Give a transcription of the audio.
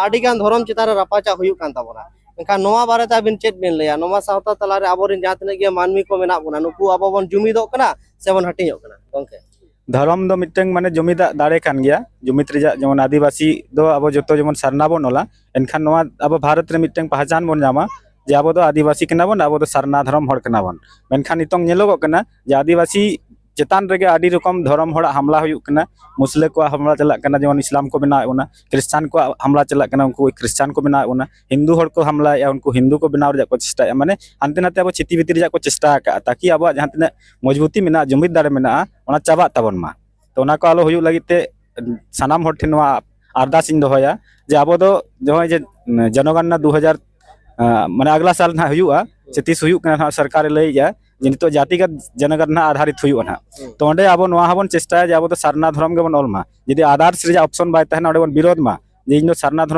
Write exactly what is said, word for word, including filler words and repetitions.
ᱟᱹᱰᱤ ᱜᱟᱱ ᱫᱷᱚᱨᱚᱢ ᱪᱮᱛᱟᱱ ᱨᱮ ᱨᱟᱯᱟᱪᱟᱜ ᱦᱩᱭᱩᱜ ᱠᱟᱱ ᱛᱟᱵᱚᱱᱟ᱾ ᱢᱮᱱᱠᱷᱟᱱ ᱱᱚᱣᱟ ᱵᱟᱨᱮᱛᱮ ᱟᱹᱵᱤᱱ ᱪᱮᱫ ᱵᱤᱱ ᱞᱟᱹᱭᱟ? ᱱᱚᱣᱟ ᱥᱟᱶᱛᱟ ᱛᱟᱞᱟᱨᱮ ᱟᱵᱚᱨᱮᱱ ᱡᱟᱦᱟᱸ ᱛᱤᱱᱟᱹᱜ ᱜᱮ ᱢᱟᱹᱱᱢᱤ ᱠᱚ ᱢᱮᱱᱟᱜ ᱵᱚᱱᱟ, ᱱᱩᱠᱩ ᱟᱵᱚ ᱵᱚᱱ ᱡᱩᱢᱤᱫᱚᱜ ᱠᱟᱱᱟ ᱥᱮᱵᱚᱱ ᱦᱟᱹᱴᱤᱧᱚᱜ ᱠᱟᱱᱟ? ᱜᱚᱝᱠᱮ, ᱫᱷᱚᱨᱚᱢ ᱫᱚ ᱢᱤᱫᱴᱟᱝ ᱢᱟᱱᱮ ᱡᱩᱢᱤᱫᱟᱜ ᱫᱟᱲᱮ ᱠᱟᱱ ᱜᱮᱭᱟ᱾ ᱡᱩᱢᱤᱫ ᱨᱮᱭᱟᱜ, ᱡᱮᱢᱚᱱ ᱟᱹᱫᱤᱵᱟᱹᱥᱤ ᱫᱚ ᱟᱵᱚ ᱡᱚᱛᱚ ᱡᱮᱢᱚᱱ ᱥᱟᱨᱱᱟ ᱵᱚᱱ ᱚᱞᱟ, ᱮᱱᱠᱷᱟᱱ ᱱᱚᱣᱟ ᱟᱵᱚ ᱵᱷᱟᱨᱚᱛ ᱨᱮ ᱢᱤᱫᱴᱟᱝ ᱯᱟᱦᱪᱟᱱ ᱵᱚᱱ ᱧᱟᱢᱟ ᱡᱮ ᱟᱵᱚ ᱫᱚ ᱟᱹᱫᱤᱵᱟᱹᱥᱤ ᱠᱟᱱᱟ ᱵᱚᱱ, ᱟᱵᱚ ᱫᱚ ᱥᱟᱨᱱᱟ ᱫᱷᱚᱨᱚᱢ ᱦᱚᱲ ᱠᱟᱱᱟ ᱵᱚᱱ᱾ ᱢᱮᱱᱠᱷᱟᱱ ᱱᱤᱛᱚᱝ ᱧᱮᱞᱚᱜᱚᱜ ᱠᱟᱱᱟ ᱡᱮ ᱟᱹᱫᱤᱵᱟᱹᱥᱤ ᱪᱮᱛᱟᱱ ᱨᱮᱜᱮ ᱟᱹᱰᱤ ᱨᱚᱠᱚᱢ ᱫᱷᱚᱨᱚᱢ ᱦᱚᱲᱟᱜ ᱦᱟᱢᱞᱟ ᱦᱩᱭᱩᱜ ᱠᱟᱱᱟ᱾ ᱢᱩᱥᱞᱟᱹ ᱠᱚᱣᱟᱜ ᱦᱟᱢᱞᱟ ᱪᱟᱞᱟᱜ ᱠᱟᱱᱟ, ᱡᱮᱢᱚᱱ ᱤᱥᱞᱟᱢ ᱠᱚ ᱵᱮᱱᱟᱣᱮᱫ ᱵᱚᱱᱟ, ᱠᱷᱨᱤᱥᱴᱟᱱ ᱠᱚᱣᱟᱜ ᱦᱟᱢᱞᱟ ᱪᱟᱞᱟᱜ ᱠᱟᱱᱟ, ᱩᱱᱠᱩ ᱠᱷᱨᱤᱥᱴᱟᱱ ᱠᱚ ᱵᱮᱱᱟᱣᱮᱫ ᱵᱚᱱᱟ᱾ ᱦᱤᱱᱫᱩ ᱦᱚᱲ ᱠᱚ ᱦᱟᱢᱞᱟᱭᱮᱫᱼᱟ, ᱩᱱᱠᱩ ᱦᱤᱱᱫᱩ ᱠᱚ ᱵᱮᱱᱟᱣ ᱨᱮᱭᱟᱜ ᱠᱚ ᱪᱮᱥᱴᱟᱭᱮᱫᱼᱟ᱾ ᱢᱟᱱᱮ ᱦᱟᱱᱛᱮ ᱱᱟᱛᱮ ᱟᱵᱚ ᱪᱷᱤᱛᱤ ᱵᱤᱛᱤ ᱨᱮᱭᱟᱜ ᱠᱚ ᱪᱮᱥᱴᱟ ᱟᱠᱟᱫᱼᱟ, ᱛᱟᱠᱤ ᱟᱵᱚᱣᱟᱜ ᱡᱟᱦᱟᱸ ᱛᱤᱱᱟᱹᱜ ᱢᱚᱡᱽᱵᱩᱛᱤ ᱢᱮᱱᱟᱜᱼᱟ, ᱡᱩᱢᱤᱫ ᱫᱟᱲᱮ ᱢᱮᱱᱟᱜᱼᱟ, ᱚᱱᱟ ᱪᱟᱵᱟᱜ ᱛᱟᱵᱚᱱ ᱢᱟ᱾ ᱛᱚ ᱚᱱᱟ ᱠᱚ ᱟᱞᱚ ᱦᱩᱭᱩᱜ ᱞᱟᱹᱜᱤᱫ ᱛᱮ ᱥᱟᱱᱟᱢ ᱦᱚᱲ ᱴᱷᱮᱱ ᱱᱚᱣᱟ ᱟᱨᱫᱟᱥ ᱤᱧ ᱫᱚᱦᱚᱭᱟ ᱡᱮ ᱟᱵᱚ ᱫᱚ ᱱᱚᱜᱼᱚᱭ ᱡᱮ ᱡᱚᱱᱚᱜᱚᱱᱱᱟ ᱫᱩ ᱦᱟᱡᱟᱨ, ᱟᱸ, ᱢᱟᱱᱮ ᱟᱜᱽᱞᱟ ᱥᱟᱞ ᱱᱟᱦᱟᱜ ᱦᱩᱭᱩᱜᱼᱟ, ᱥᱮ ᱛᱤᱥ ᱦᱩᱭᱩᱜ ᱠᱟᱱᱟ ᱱᱟᱦᱟᱜ, ᱥᱚᱨᱠᱟᱨᱮ ᱞᱟᱹᱭᱮᱫᱼᱟ ᱡᱮ ᱱᱤᱛᱚᱜ ᱡᱟᱹᱛᱤᱜᱟᱛ ᱡᱚᱱᱚᱜᱚᱱᱱᱟ ᱟᱫᱷᱟᱨᱤᱛ ᱦᱩᱭᱩᱜᱼᱟ ᱱᱟᱦᱟᱜ᱾ ᱛᱚ ᱚᱸᱰᱮ ᱟᱵᱚ ᱱᱚᱣᱟ ᱦᱚᱸᱵᱚᱱ ᱪᱮᱥᱴᱟᱭᱟ ᱡᱮ ᱟᱵᱚ ᱫᱚ ᱥᱟᱨᱱᱟ ᱫᱷᱚᱨᱚᱢ ᱜᱮᱵᱚᱱ ᱚᱞ ᱢᱟ᱾ ᱡᱩᱫᱤ ᱟᱫᱟᱨᱥ ᱨᱮᱭᱟᱜ ᱚᱯᱥᱚᱱ ᱵᱟᱭ ᱛᱟᱦᱮᱱᱟ, ᱚᱸᱰᱮ ᱵᱚᱱ ᱵᱤᱨᱳᱫᱷ ᱢᱟ ᱡᱮ ᱤᱧ ᱫᱚ ᱥᱟᱨᱱᱟ ᱫᱷᱚᱨᱚᱢ